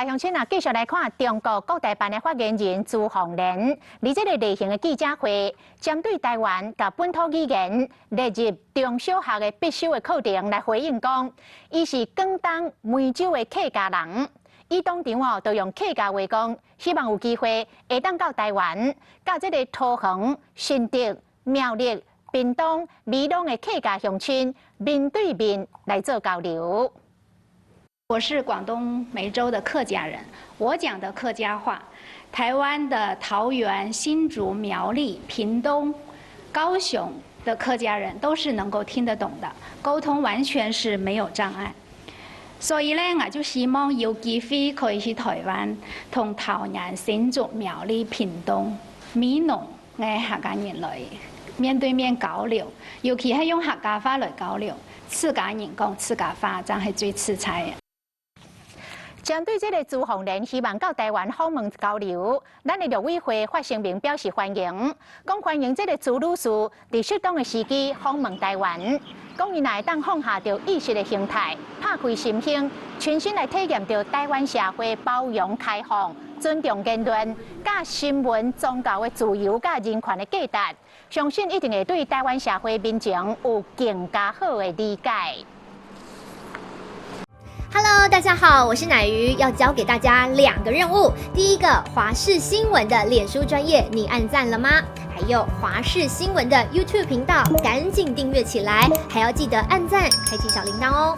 鄉親啊，繼續來看中國國台辦的發言人朱鳳蓮，佇這个例行的記者會，針對台灣共本土語言列入中小學的必修的課程來回應講，伊是廣東梅州的客家人，伊當場哦，就用客家話講，希望有機會會當到台灣，佮這个桃園、新竹、苗栗、屏東、美濃的客家鄉親面對面來做交流。我是廣東梅州的客家人，我講的客家話，台灣的桃園、新竹、苗栗、屏東、高雄的客家人都是能夠聽得懂的，溝通完全是沒有障礙。所以呢，我就希望有機會可以去台灣，同桃園、新竹、苗栗、屏東、美濃的客家人來面對面交流，尤其係用客家話來交流，自家人講自家話，真係最自在的。針對這个朱鳳蓮希望到台灣訪問交流，咱的陸委會發聲明表示歡迎，講歡迎這个朱女士佇適當的時機訪問台灣，講伊若會當放下著意識的形態，拍開心胸，親身來體驗著台灣社會包容開放、尊重言論、佮新聞、宗教的自由佮人權的價值，相信一定會對台灣社會民情有更加好的理解。 Hello，大家好，我是乃瑜，要交給大家兩個任務。第一個，華視新聞的臉書專頁，你按讚了嗎？還有華視新聞的 YouTube 頻道，趕緊訂閱起來，還要記得按讚，開啟小鈴鐺哦。